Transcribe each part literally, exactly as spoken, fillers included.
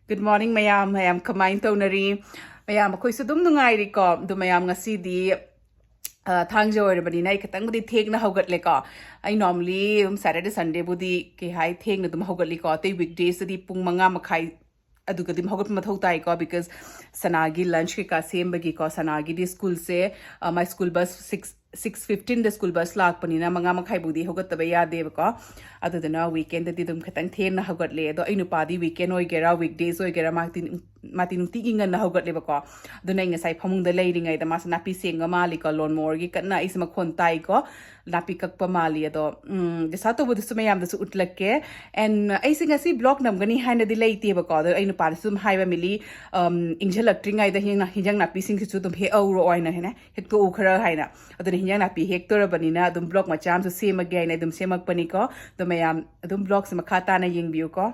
Good morning, ꯃꯌꯥꯝ꯫ ꯃꯌꯥꯝ ꯀꯃꯥꯏꯅ ꯇꯧꯅꯔꯤ? ꯃꯌꯥꯝ, ꯑꯩꯈꯣꯏꯁꯨ ꯑꯗꯨꯝ ꯅꯨꯡꯉꯥꯏꯔꯤꯀꯣ꯫ ꯑꯗꯣ ꯃꯌꯥꯝ, ꯉꯁꯤꯗꯤ, ꯑ, ꯊꯥꯡꯖ ꯑꯣꯏꯔꯕꯅꯤꯅ ꯑꯩ ꯈꯤꯇꯪꯕꯨꯗꯤ ꯊꯦꯡꯅ ꯍꯧꯒꯠꯂꯦꯀꯣ꯫ ꯑꯩ normally ꯑꯗꯨꯝ Saturday, Sundayꯕꯨꯗꯤ ꯀꯩ ꯍꯥꯏ, ꯊꯦꯡꯅ ꯑꯗꯨꯝ ꯍꯧꯒꯠꯂꯤꯀꯣ꯫ ꯑꯇꯩ weekdaysꯇꯗꯤ ꯄꯨꯡ ꯃꯉꯥ ꯃꯈꯥꯏ ꯑꯗꯨꯒ ꯑꯗꯨꯝ ꯍꯧꯒꯠꯄ ꯃꯊꯧ ꯇꯥꯏꯀꯣ, because ꯁꯅꯥꯒꯤ lunch ꯀꯩꯀꯥ ꯁꯦꯝꯕꯒꯤꯀꯣ꯫ ꯁꯅꯥꯒꯤꯗꯤ ꯁ꯭ꯀꯨꯜꯁꯦ, ꯑ, my school bus six, six fifteenꯗ school bus ꯂꯥꯛꯄꯅꯤꯅ ꯃꯉꯥ ꯃꯈꯥꯏꯕꯨꯗꯤ ꯍꯧꯒꯠꯇꯕ ꯌꯥꯗꯦꯕꯀꯣ꯫ ꯑꯗꯨꯗꯨꯅ weekendꯗꯤ ꯑꯗꯨꯝ ꯈꯤꯇꯪ ꯊꯦꯡꯅ ꯍꯧꯒꯠꯂꯦ꯫ ꯑꯗꯣ ꯑꯩ ꯅꯨꯄꯥꯗꯤ weekend ꯑꯣꯏꯒꯦꯔꯥ, weekdays ꯑꯣꯏꯒꯦꯔꯥ, ꯃꯥꯗꯤ, ꯃꯥꯗꯤ ꯅꯨꯡꯇꯤꯒꯤ ꯉꯟꯅ ꯍꯧꯒꯠꯂꯦꯕꯀꯣ꯫ ꯑꯗꯨꯅ ꯑꯩ ꯉꯁꯥꯏ ꯐꯃꯨꯡꯗ ꯂꯩꯔꯤꯉꯩꯗ ꯃꯥꯁꯦ ꯅꯥꯄꯤ ꯁꯦꯡꯕ ꯃꯥꯜꯂꯤꯀꯣ, lawn mowerꯒꯤ ꯀꯟꯅ ꯑꯩꯁꯦ ꯃꯈꯣꯟ ꯇꯥꯏꯀꯣ꯫ ꯅꯥꯄꯤ ꯀꯛꯄ ꯃꯥꯜꯂꯤ꯫ ꯑꯗꯣ, ꯎꯝ, ꯗꯤꯁꯥ ꯇꯧꯕꯗꯨꯁꯨ ꯃꯌꯥꯝꯗꯁꯨ ꯎꯠꯂꯛꯀꯦ꯫ And ꯑꯩꯁꯦ ꯉꯁꯤ vlog ꯅꯝꯒꯅꯤ ꯍꯥꯏꯅꯗꯤ ꯂꯩꯇꯦꯕꯀꯣ꯫ ꯑꯗꯣ ꯑꯩ ꯅꯨꯄꯥꯗꯁꯨ ꯑꯗꯨꯝ ꯍꯥꯏꯕ, "ꯃꯤꯂꯤ, ꯎꯝ, ꯏꯪꯁꯤꯜꯂꯛꯇ꯭ꯔꯤꯉꯩꯗ ꯍꯤꯟꯖꯥꯡ, ꯍꯤꯟꯖꯥꯡ ꯅꯥꯄꯤꯁꯤꯡꯁꯤꯁꯨ ꯑꯗꯨꯝ ꯍꯦꯛꯍꯧꯔꯣ" ꯍꯥꯏꯅ, ꯍꯥꯏꯅ, "ꯍꯦꯛꯇꯣꯛꯎ ꯈꯔ" ꯍꯥꯏꯅ꯫ ꯑꯗꯨꯅ ꯍꯤꯟꯖꯥꯡ ꯅꯥꯄꯤ ꯍꯦꯛꯇꯣꯔꯕꯅꯤꯅ ꯑꯗꯨꯝ vlog ꯃꯆꯥ ꯑꯃꯁꯨ ꯁꯦꯝꯃꯒꯦ ꯍꯥꯏꯅ ꯑꯗꯨꯝ ꯁꯦꯝꯃꯛꯄꯅꯤꯀꯣ꯫ ꯑꯗꯣ ꯃꯌꯥꯝ ꯑꯗꯨꯝ vlogꯁꯦ ꯃꯈꯥ ꯇꯥꯅ ꯌꯦꯡꯕꯤꯌꯨꯀꯣ꯫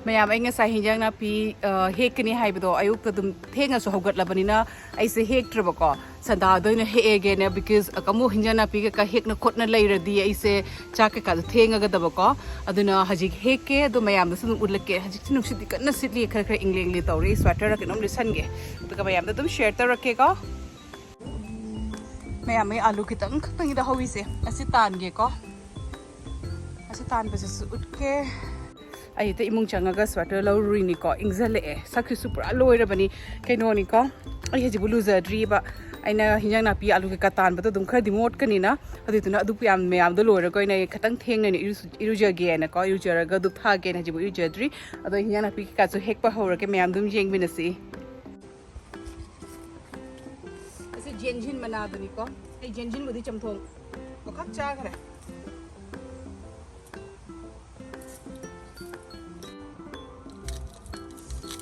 ꯃꯌꯥꯝ, ꯑꯩ ꯉꯁꯥꯏ ꯍꯤꯟꯖꯥꯡ ꯅꯥꯄꯤ, ꯑ, ꯍꯦꯛꯀꯅꯤ ꯍꯥꯏꯕꯗꯣ ꯑꯌꯨꯛꯇ ꯑꯗꯨꯝ ꯊꯦꯡꯅꯁꯨ ꯍꯧꯒꯠꯂꯕꯅꯤꯅ ꯑꯩꯁꯦ ꯍꯦꯛꯇ꯭ꯔꯕꯀꯣ꯫ ꯁꯟꯗꯥꯗ ꯑꯣꯏꯅ ꯍꯦꯛꯑꯒꯦꯅ, because ꯑꯃꯨꯛ ꯍꯤꯟꯖꯥꯡ ꯅꯥꯄꯤ ꯀꯩꯀꯥ ꯍꯦꯛꯅ ꯈꯣꯠꯅ ꯂꯩꯔꯗꯤ ꯑꯩꯁꯦ ꯆꯥꯛ ꯀꯩꯀꯥꯗꯣ ꯊꯦꯡꯉꯒꯗꯕꯀꯣ꯫ ꯑꯗꯨꯅ ꯍꯧꯖꯤꯛ ꯍꯦꯛꯀꯦ, ꯑꯗꯣ ꯃꯌꯥꯝꯗꯁꯨ ꯑꯗꯨꯝ ꯎꯠꯂꯛꯀꯦ꯫ ꯍꯧꯖꯤꯛꯁꯦ ꯅꯨꯡꯁꯤꯠꯇꯤ ꯀꯟꯅ ꯁꯤꯠꯂꯤ, ꯈꯔ ꯈꯔ ꯏꯪꯂꯤ ꯏꯪꯂꯤ ꯇꯧꯔꯤ꯫ Sweaterꯔ ꯀꯩꯅꯣꯝ ꯂꯤꯠꯁꯟꯒꯦ, ꯑꯗꯨꯒ ꯃꯌꯥꯝꯗ ꯑꯗꯨꯝ share ꯇꯧꯔꯛꯀꯦꯀꯣ꯫ ꯃꯌꯥꯝ, ꯑꯩ ꯑꯥꯂꯨ ꯈꯤꯇꯪ ꯈꯛꯇꯪꯒꯤꯗ ꯍꯧꯔꯤꯁꯦ, ꯑꯁꯤ ꯇꯥꯟꯒꯦꯀꯣ꯫ ꯑꯁꯤ ꯇꯥꯟꯕꯁꯤꯁꯨ ꯎꯠꯀꯦ꯫ ꯑꯩ ꯍꯦꯛꯇ ꯏꯃꯨꯡ ꯆꯪꯉꯒ sweater ꯂꯧꯔꯨꯔꯤꯅꯤꯀꯣ꯫ ꯏꯪꯁꯜꯂꯛꯑꯦ, ꯁꯛꯁꯤꯁꯨ ꯄꯨꯔꯥ ꯂꯣꯏꯔꯕꯅꯤ꯫ ꯀꯩꯅꯣꯅꯤꯀꯣ, ꯑꯩ ꯍꯧꯖꯤꯛꯄꯨ ꯂꯨꯖꯗ꯭ꯔꯤꯕ꯫ ꯑꯩꯅ ꯍꯤꯟꯖꯥꯡ ꯅꯥꯄꯤ, ꯑꯥꯂꯨ ꯀꯩꯀꯥ ꯇꯥꯟꯕꯗꯣ ꯑꯗꯨꯝ ꯈꯔꯗꯤ ꯃꯣꯠꯀꯅꯤꯅ, ꯑꯗꯨꯗꯨꯅ ꯑꯗꯨ ꯃꯌꯥꯝ, ꯃꯌꯥꯝꯗꯣ ꯂꯣꯏꯔꯒ ꯑꯣꯏꯅ ꯑꯩ ꯈꯤꯇꯪ ꯊꯦꯡꯅ ꯑꯣꯏꯅ ꯏꯔꯨ-, ꯏꯔꯨꯖꯒꯦꯅꯀꯣ, ꯏꯔꯨꯖꯔꯒ ꯙꯨꯞ ꯊꯥꯒꯦꯅ ꯍꯧꯖꯤꯛꯄꯨ ꯏꯔꯨꯖꯗ꯭ꯔꯤ꯫ ꯑꯗꯣ ꯍꯤꯟꯖꯥꯡ ꯅꯥꯄꯤ ꯀꯩꯀꯥꯁꯨ ꯍꯦꯛꯄ ꯍꯧꯔꯒꯦ, ꯃꯌꯥꯝ ꯑꯗꯨꯝ ꯌꯦꯡꯃꯤꯟꯅꯁꯤ꯫ ꯑꯁꯤ ꯖꯦꯟꯖꯤꯟ ꯃꯅꯥꯗꯨꯅꯤꯀꯣ꯫ ꯑꯩ ꯖꯦꯟꯖꯤꯟꯕꯨꯗꯤ ꯆꯝꯊꯣꯡ ꯑꯃꯈꯛ ꯆꯥꯈ꯭ꯔꯦ꯫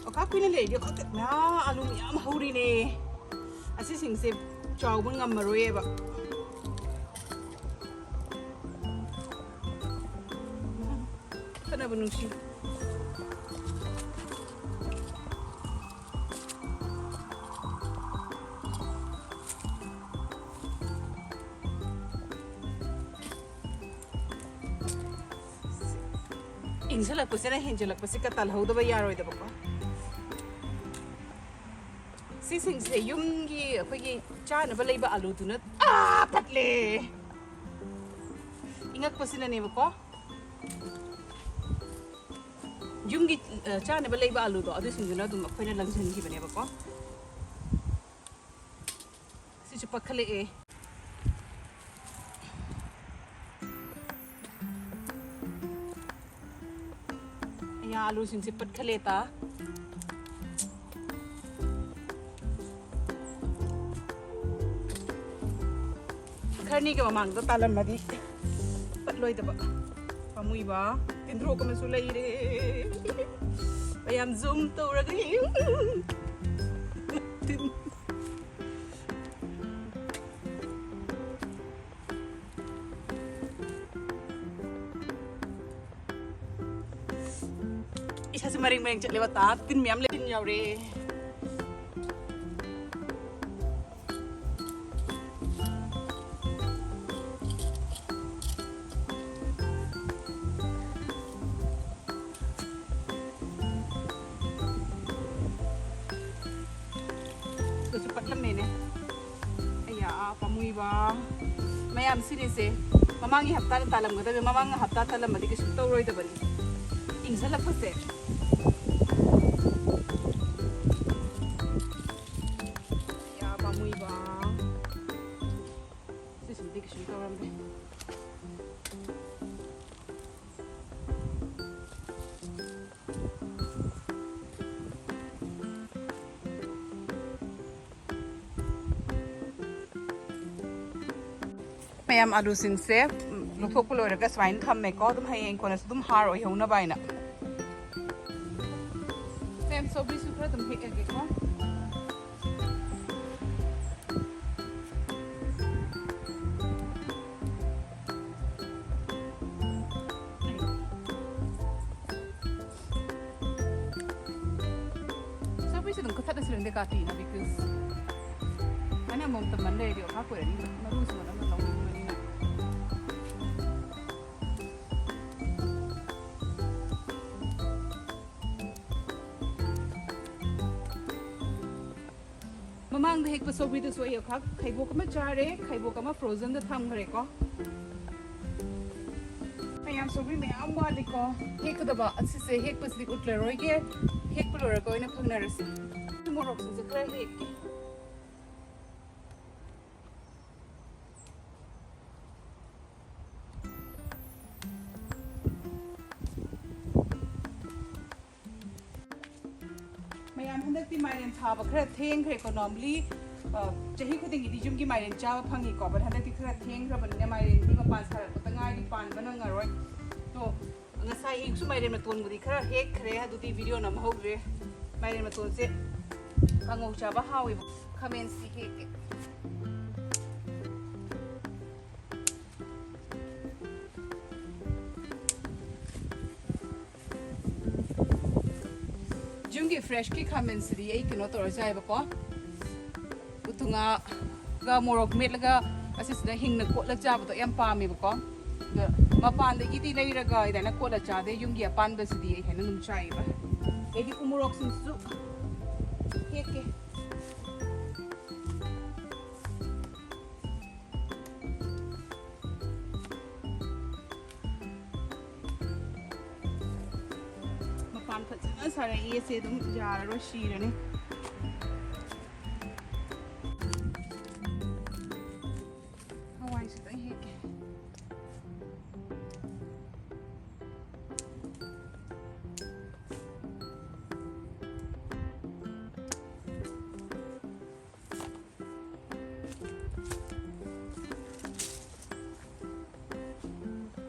ꯑꯣꯈꯥ ꯀꯨꯏꯅ ꯂꯩꯔꯗꯤ ꯑꯣꯈꯥ ꯃꯌꯥꯝ, ꯑꯂꯨ ꯃꯌꯥꯝ ꯍꯧꯔꯤꯅꯦ꯫ ꯑꯁꯤꯁꯤꯡꯁꯦ ꯆꯥꯎꯕ ꯉꯝꯃꯔꯣꯏꯌꯦꯕ꯫ ꯐꯅꯕ ꯅꯨꯡꯁꯤ꯫ ꯏꯪꯁꯜꯂꯛꯄꯁꯤꯅ ꯍꯦꯟꯖꯜꯂꯛꯄꯁꯤ ꯀ ꯇꯥꯜꯍꯧꯗꯕ ꯌꯥꯔꯣꯏꯗꯕꯀꯣ꯫ ꯁꯤꯁꯤꯡꯁꯦ ꯌꯨꯝꯒꯤ ꯑꯩꯈꯣꯏꯒꯤ ꯆꯥꯅꯕ ꯂꯩꯕ ꯑꯂꯨꯗꯨꯅ, ꯑꯥ, ꯄꯠꯂꯦ꯫ ꯏꯪꯉꯛꯄꯁꯤꯅꯅꯦꯕꯀꯣ꯫ ꯌꯨꯝꯒꯤ, ꯑ, ꯆꯥꯅꯕ ꯂꯩꯕ ꯑꯂꯨꯗꯣ ꯑꯗꯨꯁꯤꯡꯗꯨꯅ ꯑꯗꯨꯝ ꯑꯩꯈꯣꯏꯅ ꯂꯪꯁꯤꯟꯈꯤꯕꯅꯦꯕꯀꯣ꯫ ꯁꯤꯁꯨ ꯄꯠꯈꯠꯂꯛꯑꯦ꯫ ꯑꯌꯥ, ꯑꯂꯨꯁꯤꯡꯁꯦ ꯄꯠꯈꯠꯂꯦ ꯇ꯫ ꯈꯔꯅꯤꯒꯤ ꯃꯃꯥꯡꯗ ꯇꯥꯜꯂꯝꯃꯗꯤ ꯄꯠꯂꯣꯏꯗꯕ꯫ ꯄꯥꯝꯃꯨꯏꯕ꯫ ꯇꯤꯟꯊ꯭ꯔꯣꯛ ꯑꯃꯁꯨ ꯂꯩꯔꯦ꯫ ꯃꯌꯥꯝ zoom ꯇꯧꯔꯒ ꯌꯦꯡꯉꯨ꯫ ꯇꯤꯟ-, ꯏꯁꯥꯁꯦ ꯃꯔꯦꯡ ꯃꯔꯦꯡ ꯆꯠꯂꯦꯕ ꯇꯥ, ꯇꯤꯟ ꯃꯌꯥꯝ ꯂꯩ, ꯇꯤꯟ ꯌꯥꯎꯔꯦ꯫ ꯁꯤꯗꯁꯨ ꯄꯠꯂꯝꯃꯦꯅꯦ꯫ ꯑꯌꯥ, ꯄꯥꯝꯃꯨꯏꯕ꯫ ꯃꯌꯥꯝ ꯁꯤꯅꯤꯁꯦ ꯃꯃꯥꯡꯒꯤ ꯍꯞꯇꯥꯗ ꯇꯥꯜꯂꯝꯒꯗꯕꯅꯤ, ꯃꯃꯥꯡ ꯍꯞꯇꯥ ꯇꯥꯜꯂꯝꯃꯗꯤ ꯀꯩꯁꯨ ꯇꯧꯔꯣꯏꯗꯕꯅꯤ꯫ ꯏꯪꯁꯜꯂꯛꯄꯁꯦ꯫ ꯑꯌꯥ, ꯄꯥꯝꯃꯨꯏꯕ꯫ ꯁꯤꯁꯤꯃꯗꯤ ꯀꯩꯁꯨ ꯇꯧꯔꯝꯗꯦ꯫ ꯃꯌꯥꯝ ꯑꯂꯨꯁꯤꯡꯁꯦ, ꯎꯝ, ꯂꯧꯊꯣꯛꯄ ꯂꯣꯏꯔꯒ ꯁꯨꯃꯥꯏꯅ ꯊꯝꯃꯦꯀꯣ꯫ ꯑꯗꯨꯝ ꯍꯌꯦꯡ ꯀꯣꯟꯅꯁꯨ ꯑꯗꯨꯝ ꯍꯥꯔ ꯑꯣꯏꯍꯧꯅꯕ ꯍꯥꯏꯅ꯫ ꯃꯌꯥꯝ ꯁꯧꯒ꯭ꯔꯤꯁꯨ ꯈꯔ ꯑꯗꯨꯝ ꯍꯦꯛꯑꯒꯦꯀꯣ꯫ ꯁꯧꯒ꯭ꯔꯤꯁꯦ ꯑꯗꯨꯝ ꯀꯛꯊꯠꯂꯁꯤ ꯂꯣꯏꯔꯦ ꯀꯥꯇꯤꯅ, because ꯑꯩꯅ ꯑꯃꯃꯝ ꯇꯝꯃꯟ ꯂꯩꯔꯗꯤ ꯑꯣꯈꯥꯛ ꯑꯣꯏꯔꯅꯤ, ꯃꯔꯨꯁꯨ ꯃꯅꯝꯅ ꯂꯧꯅꯤꯡꯕꯅꯤꯅ꯫ ꯃꯥꯡꯗ ꯍꯦꯛꯄ ꯁꯧꯒ꯭ꯔꯤꯗꯨꯁꯨ ꯑꯩ ꯈꯛ ꯈꯩꯕꯣꯛ ꯑꯃ ꯆꯥꯔꯦ, ꯈꯩꯕꯣꯛ ꯑꯃ frozenꯗ ꯊꯝꯈ꯭ꯔꯦꯀꯣ꯫ ꯃꯌꯥꯝ ꯁꯧꯒ꯭ꯔꯤ ꯃꯌꯥꯝ ꯋꯥꯠꯂꯤꯀꯣ꯫ ꯍꯦꯛꯀꯗꯕ ꯑꯁꯤꯁꯦ, ꯍꯦꯛꯄꯁꯤꯗꯤ ꯎꯠꯂꯔꯣꯏꯒꯦ, ꯍꯦꯛꯄ ꯂꯣꯏꯔꯒ ꯑꯣꯏꯅ ꯈꯪꯅꯔꯁꯤ꯫ ꯃꯣꯔꯣꯛꯁꯤꯁꯨ ꯈꯔ ꯍꯦꯛꯀꯦ꯫ ꯃꯌꯥꯝ, ꯍꯟꯗꯛꯇꯤ ꯃꯥꯏꯔꯦꯟ ꯊꯥꯕ ꯈꯔ ꯊꯦꯡꯈ꯭ꯔꯦꯀꯣ꯫ Normally, ꯑ, ꯆꯍꯤ ꯈꯨꯗꯤꯡꯒꯤꯗꯤ ꯌꯨꯝꯒꯤ ꯃꯥꯏꯔꯦꯟ ꯆꯥꯕ ꯐꯪꯉꯤꯀꯣ, but ꯍꯟꯗꯛꯇꯤ ꯈꯔ ꯊꯦꯡꯈ꯭ꯔꯕꯅꯤꯅ ꯃꯥꯏꯔꯦꯟꯗꯤ ꯃꯄꯥꯟ ꯁꯥꯔꯛꯄꯗ ꯉꯥꯏꯔꯤ, ꯄꯥꯟꯕ ꯅꯪꯉꯔꯣꯏ꯫ ꯑꯗꯣ ꯉꯁꯥꯏ ꯑꯌꯨꯛꯁꯨ ꯃꯥꯏꯔꯦꯟ ꯃꯇꯣꯟꯕꯨꯗꯤ ꯈꯔ ꯍꯦꯛꯈ꯭ꯔꯦ, ꯑꯗꯨꯗꯤ video ꯅꯝꯍꯧꯗ꯭ꯔꯦ꯫ ꯃꯥꯏꯔꯦꯟ ꯃꯇꯣꯟꯁꯦ ꯀꯥꯡꯉꯧ ꯆꯥꯕ ꯍꯥꯎꯋꯦꯕ꯫ ꯈꯥꯃꯦꯟꯁꯤ ꯍꯦꯛꯀꯦ꯫ ꯌꯨꯝꯒꯤ freshꯀꯤ ꯈꯥꯃꯦꯟꯁꯤꯗꯤ ꯑꯩ ꯀꯩꯅꯣ ꯇꯧꯔ ꯆꯥꯏꯕꯀꯣ, ꯎꯇꯨꯉꯥꯒ ꯃꯣꯔꯣꯛ ꯃꯦꯠꯂꯒ ꯑꯁꯤꯁꯤꯗ ꯍꯤꯡꯅ ꯀꯣꯠꯂ ꯆꯥꯕꯗꯣ ꯌꯥꯝ ꯄꯥꯝꯃꯦꯕꯀꯣ꯫ ꯑꯗꯣ ꯃꯄꯥꯟꯗꯒꯤꯗꯤ ꯂꯩꯔꯒ ꯑꯗꯨꯃꯥꯏꯅ ꯀꯣꯠꯂ ꯆꯥꯗꯦ, ꯌꯨꯝꯒꯤ ꯑꯄꯥꯟꯕꯁꯤꯗꯤ ꯑꯩ ꯍꯦꯟꯅ ꯑꯗꯨꯝ ꯆꯥꯏꯌꯦꯕ꯫ ꯑꯗꯩꯗꯤ ꯎꯃꯣꯔꯣꯛꯁꯤꯡꯁꯤꯁꯨ ꯍꯦꯛꯀꯦ꯫ ꯃꯄꯥꯟ ꯐꯖꯅ ꯁꯥꯔꯛꯏ, ꯑꯁꯦ ꯑꯗꯨꯝ ꯌꯥꯔꯔꯣꯏ, ꯁꯤꯔꯅꯤ꯫ ꯍꯋꯥꯏꯁꯤꯗ ꯍꯦꯛꯀꯦ꯫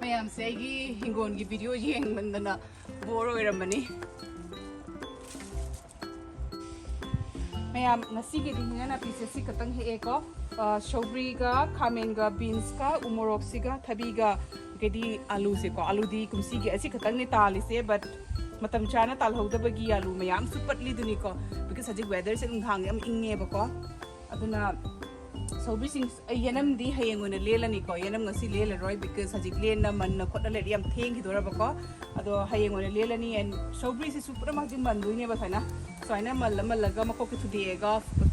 ꯃꯌꯥꯝꯁꯦ ꯑꯩꯒꯤ ꯍꯤꯡꯒꯣꯜꯒꯤ video ꯌꯦꯡꯃꯟꯗꯅ bore ꯑꯣꯏꯔꯝꯃꯅꯤ꯫ ꯃꯌꯥꯝ, ꯉꯁꯤꯒꯤꯗꯤ ꯍꯤꯟꯖꯥꯡ ꯅꯥꯄꯤꯁꯦ ꯁꯤ ꯈꯛꯇꯪ ꯍꯦꯛꯑꯦꯀꯣ꯫ ꯑ, ꯁꯧꯒ꯭ꯔꯤꯒ, ꯈꯥꯃꯦꯟꯒ, beansꯀ, ꯎꯃꯣꯔꯣꯛꯁꯤꯒ, ꯊꯕꯤꯒ, ꯑꯗꯒꯤꯗꯤ ꯑꯂꯨꯁꯦꯀꯣ꯫ ꯑꯂꯨꯗꯤ ꯀꯨꯝꯁꯤꯒꯤ ꯑꯁꯤ ꯈꯛꯇꯪꯅꯦ ꯇꯥꯜꯂꯤꯁꯦ, but ꯃꯇꯝ ꯆꯥꯅ ꯇꯥꯜꯍꯧꯗꯕꯒꯤ ꯑꯂꯨ ꯃꯌꯥꯝꯁꯨ ꯄꯠꯂꯤꯗꯨꯅꯤꯀꯣ, because ꯍꯧꯖꯤꯛ weatherꯁꯦ ꯅꯨꯡꯗꯥꯡ ꯌꯥꯝ ꯏꯪꯉꯦꯕꯀꯣ꯫ ꯑꯗꯨꯅ ꯁꯧꯒ꯭ꯔꯤꯁꯤꯡ, ꯑꯩ ꯌꯦꯅꯝꯗꯤ ꯍꯌꯦꯡ ꯑꯣꯏꯅ ꯂꯦꯜꯂꯅꯤꯀꯣ꯫ ꯌꯦꯅꯝ ꯉꯁꯤ ꯂꯦꯜꯂꯔꯣꯏ, because ꯍꯧꯖꯤꯛ ꯂꯦꯟꯅ ꯃꯟꯅ ꯈꯣꯠꯅ ꯂꯩꯔꯗꯤ ꯌꯥꯝ ꯊꯦꯡꯈꯤꯗꯣꯔꯕꯀꯣ꯫ ꯑꯗꯣ ꯍꯌꯦꯡ ꯑꯣꯏꯅ ꯂꯦꯜꯂꯅꯤ꯫ And ꯁꯧꯒ꯭ꯔꯤꯁꯤꯁꯨ ꯄꯨꯔꯥ ꯍꯧꯖꯤꯛ ꯃꯟꯗꯣꯏꯅꯦꯕ ꯁꯨꯃꯥꯏꯅ, ꯁꯨꯃꯥꯏꯅ ꯃꯜꯂ ꯃꯜꯂꯒ ꯃꯀꯣꯛꯇ ꯊꯨꯗꯦꯛꯑꯒ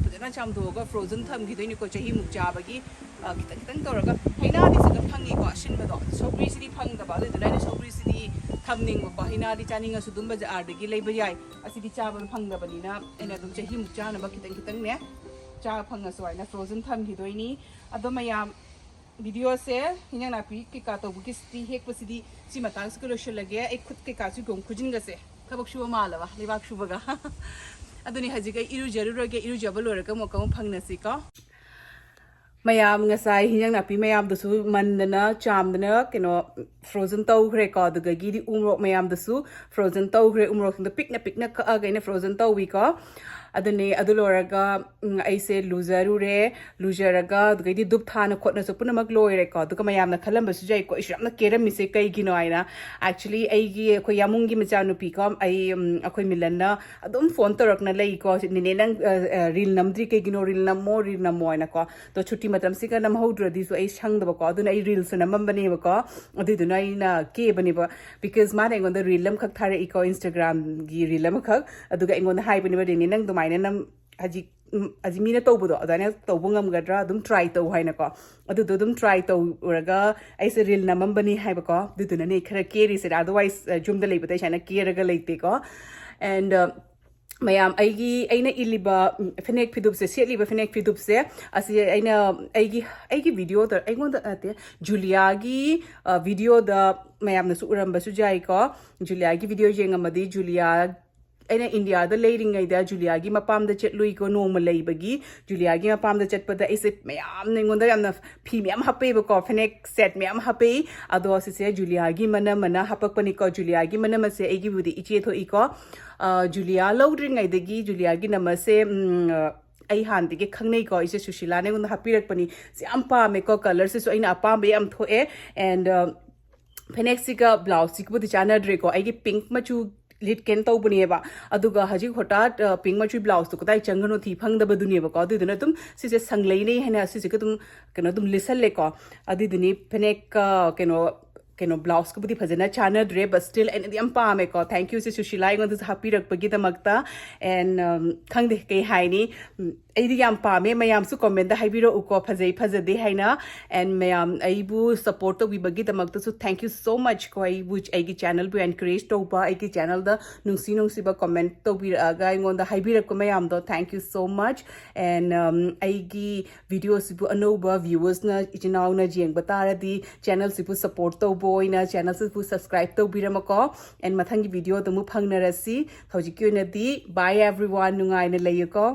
ꯐꯖꯅ ꯆꯥꯝꯊꯣꯛꯑꯒ ꯐ꯭ꯔꯣꯖꯟ ꯊꯝꯈꯤꯗꯣꯏꯅꯤꯀꯣ, ꯆꯍꯤꯃꯨꯛ ꯆꯥꯕꯒꯤ꯫ ꯑ, ꯈꯤꯇꯪ ꯈꯤꯇꯪ ꯇꯧꯔꯒ, ꯍꯩꯅꯥꯗꯤ ꯁꯤꯗ ꯐꯪꯉꯤꯀꯣ, ꯑꯁꯤꯟꯕꯗꯣ꯫ ꯁꯧꯒ꯭ꯔꯤꯁꯤꯗꯤ ꯐꯪꯗꯕ, ꯑꯗꯨꯗꯨꯅ ꯑꯩꯅ ꯁꯧꯒ꯭ꯔꯤꯁꯤꯗꯤ ꯊꯝꯅꯤꯡꯕꯀꯣ꯫ ꯍꯩꯅꯥꯗꯤ ꯆꯥꯅꯤꯡꯉꯁꯨ ꯑꯗꯨꯝ ꯕꯖꯥꯔꯗꯒꯤ ꯂꯩꯕ ꯌꯥꯏ, ꯑꯁꯤꯗꯤ ꯆꯥꯕ ꯐꯪꯗꯕꯅꯤꯅ ꯑꯩꯅ ꯑꯗꯨꯝ ꯆꯍꯤꯃꯨꯛ ꯆꯥꯅꯕ ꯈꯤꯇꯪ ꯈꯤꯇꯪꯅꯦ, ꯆꯥꯕ ꯐꯪꯉꯁꯨ ꯍꯥꯏꯅ ꯐ꯭ꯔꯣꯖꯟ ꯊꯝꯈꯤꯗꯣꯏꯅꯤ꯫ ꯑꯗꯣ ꯃꯌꯥꯝ, ꯚꯤꯗꯤꯑꯣꯁꯦ ꯍꯤꯟꯖꯥꯡ ꯅꯥꯄꯤ ꯀꯩꯀꯥ ꯇꯧꯕꯒꯤꯁꯤꯗꯤ ꯍꯦꯛꯄꯁꯤꯗꯤ ꯁꯤ ꯃꯇꯥꯡꯁꯤꯒ ꯂꯣꯏꯁꯤꯜꯂꯒꯦ꯫ ꯑꯩ ꯈꯨꯠ ꯀꯩꯀꯥꯁꯨ ꯌꯣꯡ ꯈꯨꯖꯤꯟꯒꯁꯦ ꯊꯕꯛ ꯁꯨꯕ ꯃꯥꯜꯂꯕ, ꯂꯩꯕꯥꯛ ꯁꯨꯕꯒ꯫ ꯑꯗꯨꯅꯤ ꯍꯧꯖꯤꯛ ꯑꯩ ꯏꯔꯨꯖꯔꯨꯔꯒꯦ, ꯏꯔꯨꯖꯕ ꯂꯣꯏꯔꯒ ꯑꯃꯨꯛꯀ ꯑꯃꯨꯛ ꯐꯪꯅꯁꯤꯀꯣ꯫ ꯃꯌꯥꯝ, ꯉꯁꯥꯏ ꯍꯤꯟꯖꯥꯡ ꯅꯥꯄꯤ ꯃꯌꯥꯝꯗꯨꯁꯨ ꯃꯟꯗꯅ ꯆꯥꯝꯗꯅ ꯀꯩꯅꯣ ꯐ꯭ꯔꯣꯖꯟ ꯇꯧꯈ꯭ꯔꯦꯀꯣ꯫ ꯑꯗꯨꯗꯒꯤꯗꯤ ꯎ ꯃꯣꯔꯣꯛ ꯃꯌꯥꯝꯗꯨꯁꯨ ꯐ꯭ꯔꯣꯖꯟ ꯇꯧꯈ꯭ꯔꯦ꯫ ꯎ ꯃꯣꯔꯣꯛꯁꯤꯡꯗꯣ ꯄꯤꯛꯅ ꯄꯤꯛꯅ ꯀꯛꯑꯒ ꯑꯩꯅ ꯐ꯭ꯔꯣꯖꯟ ꯇꯧꯏꯀꯣ꯫ ꯑꯗꯨꯅꯤ, ꯑꯗꯨ ꯂꯣꯏꯔꯒ, ꯎꯝ, ꯑꯩꯁꯦ ꯂꯨꯖꯔꯨꯔꯦ꯫ ꯂꯨꯖꯔꯒ ꯑꯗꯨꯗꯒꯤꯗꯤ ꯙꯨꯞ ꯊꯥꯅ ꯈꯣꯠꯅꯁꯨ ꯄꯨꯝꯅꯃꯛ ꯂꯣꯏꯔꯦꯀꯣ꯫ ꯑꯗꯨꯒ ꯃꯌꯥꯝꯅ ꯈꯜꯂꯝꯕꯁꯨ ꯌꯥꯏꯀꯣ, "ꯑꯩꯁꯨ ꯌꯥꯝꯅ ꯀꯦꯔꯝꯃꯤꯁꯦ ꯀꯩꯒꯤꯅꯣ?" ꯍꯥꯏꯅ꯫ Actually, ꯑꯩꯒꯤ, ꯑꯩꯈꯣꯏ ꯌꯥꯃꯨꯡꯒꯤ ꯃꯆꯥꯅꯨꯄꯤꯀꯣ, ꯑꯩ, ꯎꯝ, ꯑꯩꯈꯣꯏ ꯃꯤꯂꯟꯅ ꯑꯗꯨꯝ ꯐꯣꯟ ꯇꯧꯔꯛꯅ ꯂꯩꯀꯣ, "ꯅꯦꯅꯦ, ꯅꯪ, ꯑ, ꯑ, ꯔꯤꯜ ꯅꯝꯗ꯭ꯔꯤ ꯀꯩꯒꯤꯅꯣ? ꯔꯤꯜ ꯅꯝꯃꯣ, ꯔꯤꯜ ꯅꯝꯃꯣ" ꯍꯥꯏꯅꯀꯣ꯫ ꯑꯗꯣ ꯁꯨꯇꯤ ꯃꯇꯝꯁꯤꯒ ꯅꯝꯍꯧꯗ꯭ꯔꯗꯤꯁꯨ ꯑꯩ ꯁꯪꯗꯕꯀꯣ, ꯑꯗꯨꯅ ꯑꯩ ꯔꯤꯜꯁꯁꯨ ꯅꯝꯃꯝꯕꯅꯦꯕꯀꯣ꯫ ꯑꯗꯨꯏꯗꯨꯅ ꯑꯩꯅ ꯀꯦꯕꯅꯦꯕ, because ꯃꯥꯅ ꯑꯩꯉꯣꯟꯗ ꯔꯤꯜ ꯑꯃꯈꯛ ꯊꯥꯔꯛꯏꯀꯣ, ꯏꯟꯁꯇꯥꯒ꯭ꯔꯥꯝꯒꯤ ꯔꯤꯜ ꯑꯃꯈꯛ꯫ ꯑꯗꯨꯒ ꯑꯩꯉꯣꯟꯗ ꯍꯥꯏꯕꯅꯦꯕ, "ꯔꯦꯅꯦ, ꯅꯪ ꯑꯗꯨꯃꯥꯏꯅ ꯅꯝ-, ꯍꯧꯖꯤꯛ, ꯎꯝ, ꯍꯧꯖꯤꯛ ꯃꯤꯅ ꯇꯧꯕꯗꯣ ꯑꯗꯨꯃꯥꯏꯅ ꯇꯧꯕ ꯉꯝꯒꯗ꯭ꯔꯥ? ꯑꯗꯨꯝ ꯇ꯭ꯔꯥꯏ ꯇꯧ" ꯍꯥꯏꯅꯀꯣ꯫ ꯑꯗꯨꯗꯣ ꯑꯗꯨꯝ ꯇ꯭ꯔꯥꯏ ꯇꯧꯔꯒ ꯑꯩꯁꯦ ꯔꯤꯜ ꯅꯝꯃꯝꯕꯅꯤ ꯍꯥꯏꯕꯀꯣ꯫ ꯑꯗꯨꯗꯨꯅꯅꯦ ꯈꯔ ꯀꯦꯔꯤꯁꯦ, otherwise, ꯑ, ꯌꯨꯝꯗ ꯂꯩꯕꯗ ꯑꯩ ꯁꯨꯃꯥꯏꯅ ꯀꯦꯔꯒ ꯂꯩꯇꯦꯀꯣ꯫ And, ꯑ, ꯃꯌꯥꯝ, ꯑꯩꯒꯤ, ꯑꯩꯅ ꯏꯜꯂꯤꯕ, ꯎꯝ, ꯐꯅꯦꯛ ꯐꯤꯗꯨꯞꯁꯦ, ꯁꯦꯠꯂꯤꯕ ꯐꯅꯦꯛ ꯐꯤꯗꯨꯞꯁꯦ, ꯑꯁꯤ ꯑꯩꯅ ꯑꯩꯒꯤ, ꯑꯩꯒꯤ ꯚꯤꯗꯤꯑꯣꯗ, ꯑꯩꯉꯣꯟꯗ ꯅꯠꯇꯦ, ꯖꯨꯂꯤꯌꯥꯒꯤ, ꯑ, ꯚꯤꯗꯤꯑꯣꯗ ꯃꯌꯥꯝꯅꯁꯨ ꯎꯔꯝꯕꯁꯨ ꯌꯥꯏꯀꯣ꯫ ꯖꯨꯂꯤꯌꯥꯒꯤ ꯚꯤꯗꯤꯑꯣ ꯌꯦꯡꯉꯝꯃꯗꯤ, ꯖꯨꯂꯤꯌꯥ, ꯑꯩꯅ ꯏꯟꯗꯤꯌꯥꯗ ꯂꯩꯔꯤꯉꯩꯗ ꯖꯨꯂꯤꯌꯥꯒꯤ ꯃꯄꯥꯝꯗ ꯆꯠꯂꯨꯏꯀꯣ, ꯅꯣꯡꯃ ꯂꯩꯕꯒꯤ꯫ ꯖꯨꯂꯤꯌꯥꯒꯤ ꯃꯄꯥꯝꯗ ꯆꯠꯄꯗ ꯑꯩꯁꯦ ꯃꯌꯥꯝꯅ ꯑꯩꯉꯣꯟꯗ ꯌꯥꯝꯅ ꯐꯤ ꯃꯌꯥꯝ ꯍꯥꯞꯄꯛꯑꯦꯕꯀꯣ, ꯐꯅꯦꯛ ꯁꯦꯠ ꯃꯌꯥꯝ ꯍꯥꯞꯄꯛꯏ꯫ ꯑꯗꯣ ꯁꯤꯁꯦ ꯖꯨꯂꯤꯌꯥꯒꯤ ꯃꯅꯝ ꯑꯅ ꯍꯥꯄꯛꯄꯅꯤꯀꯣ꯫ ꯖꯨꯂꯤꯌꯥꯒꯤ ꯃꯅꯝ ꯑꯁꯦ ꯑꯩꯒꯤꯕꯨꯗꯤ ꯏꯆꯦ ꯊꯣꯛꯏꯀꯣ꯫ ꯑ, ꯖꯨꯂꯤꯌꯥ ꯂꯧꯗ꯭ꯔꯤꯉꯩꯗꯒꯤ ꯖꯨꯂꯤꯌꯥꯒꯤ ꯅꯝ ꯑꯁꯦ, ꯎꯝ, ꯑꯩ ꯍꯥꯟꯅꯗꯒꯤ ꯈꯪꯅꯩꯀꯣ꯫ ꯏꯆꯦ ꯁꯨꯁꯤꯂꯥꯅ ꯑꯩꯉꯣꯟꯗ ꯍꯥꯞꯄꯤꯔꯛꯄꯅꯤ꯫ ꯁꯤ ꯌꯥꯝ ꯄꯥꯝꯃꯦꯀꯣ, ꯀꯂꯔꯁꯤꯁꯨ ꯑꯩꯅ ꯑꯄꯥꯝꯕ ꯌꯥꯝ ꯊꯣꯛꯑꯦ꯫ And, ꯑ, ꯐꯅꯦꯛꯁꯤꯒ ꯕ꯭ꯂꯥꯎꯁꯁꯤꯒꯕꯨꯗꯤ ꯆꯥꯟꯅꯗ꯭ꯔꯦꯀꯣ꯫ ꯑꯩꯒꯤ ꯄꯤꯡꯛ ꯃꯆꯨ ꯂꯤꯠꯀꯦꯅ ꯇꯧꯕꯅꯦꯕ, ꯑꯗꯨꯒ ꯍꯧꯖꯤꯛ ꯍꯣꯇꯥꯠ, ꯑ, ꯄꯤꯡꯛ ꯃꯆꯨꯒꯤ ꯕ꯭ꯂꯥꯎꯁꯇꯣ ꯀꯗꯥꯏ ꯆꯪꯒꯅꯣ ꯊꯤ ꯐꯪꯗꯕꯗꯨꯅꯦꯕꯀꯣ꯫ ꯑꯗꯨꯗꯨꯅ ꯑꯗꯨꯝ ꯁꯤꯁꯦ ꯁꯪꯂꯩꯅꯩ ꯍꯥꯏꯅ ꯁꯤꯁꯤꯒ ꯑꯗꯨꯝ ꯀꯩꯅꯣ ꯑꯗꯨꯝ ꯂꯤꯠꯁꯜꯂꯦꯀꯣ꯫ ꯑꯗꯨꯗꯨꯅꯤ ꯐꯅꯦꯛꯀ ꯀꯩꯅꯣ, ꯀꯩꯅꯣ ꯕ꯭ꯂꯥꯎꯁꯀꯕꯨꯗꯤ ꯐꯖꯅ ꯆꯥꯟꯅꯗ꯭ꯔꯦ, but still ꯑꯩꯅꯗꯤ ꯌꯥꯝ ꯄꯥꯝꯃꯦꯀꯣ꯫ Thank you ꯁꯤ ꯁꯨꯁꯤꯂꯥ ꯑꯩꯉꯣꯟꯗꯁꯨ ꯍꯥꯞꯄꯤꯔꯛꯄꯒꯤꯗꯃꯛꯇ꯫ And, ꯎꯝ, ꯈꯪꯗꯦ ꯀꯩ ꯍꯥꯏꯅꯤ, ꯎꯝ, ꯑꯩꯗꯤ ꯌꯥꯝ ꯄꯥꯝꯃꯦ꯫ ꯃꯌꯥꯝꯁꯨ comment ꯍꯥꯏꯕꯤꯔꯛꯎꯀꯣ, ꯐꯖꯩ ꯐꯖꯗꯦ ꯍꯥꯏꯅ꯫ And ꯃꯌꯥꯝ ꯑꯩꯕꯨ support ꯇꯧꯕꯤꯕꯒꯤꯗꯃꯛꯇꯁꯨ thank you so much ꯀꯣ꯫ ꯑꯩꯕꯨ, ꯑꯩꯒꯤ channel ꯕꯨ encourage ꯇꯧꯕ, ꯑꯩꯒꯤ channel ꯗ ꯅꯨꯡꯁꯤ ꯅꯨꯡꯁꯤꯕ comment ꯇꯧꯕꯤꯔꯛꯑꯒ ꯑꯩꯉꯣꯟꯗ ꯍꯥꯏꯕꯤꯔꯛꯄ ꯃꯌꯥꯝꯗꯣ, thank you so much꯫ And ꯑꯩꯒꯤ video ꯁꯤꯕꯨ ꯑꯅꯧꯕ viewers ꯅ, ꯏꯆꯤꯟ ꯏꯅꯥꯎꯅ ꯌꯦꯡꯕ ꯇꯥꯔꯗꯤ, channel ꯁꯤꯕꯨ support ꯇꯧꯕ ꯑꯣꯏꯅ channel ꯁꯤꯕꯨ subscribe ꯇꯧꯕꯤꯔꯝꯃꯣꯀꯣ꯫ And ꯃꯊꯪꯒꯤ video ꯗ ꯑꯃꯨꯛ ꯐꯪꯅꯔꯁꯤ꯫ ꯍꯧꯖꯤꯛꯀꯤ ꯑꯣꯏꯅꯗꯤ bye everyone, ꯅꯨꯡꯉꯥꯏꯅ ꯂꯩꯌꯨꯀꯣ꯫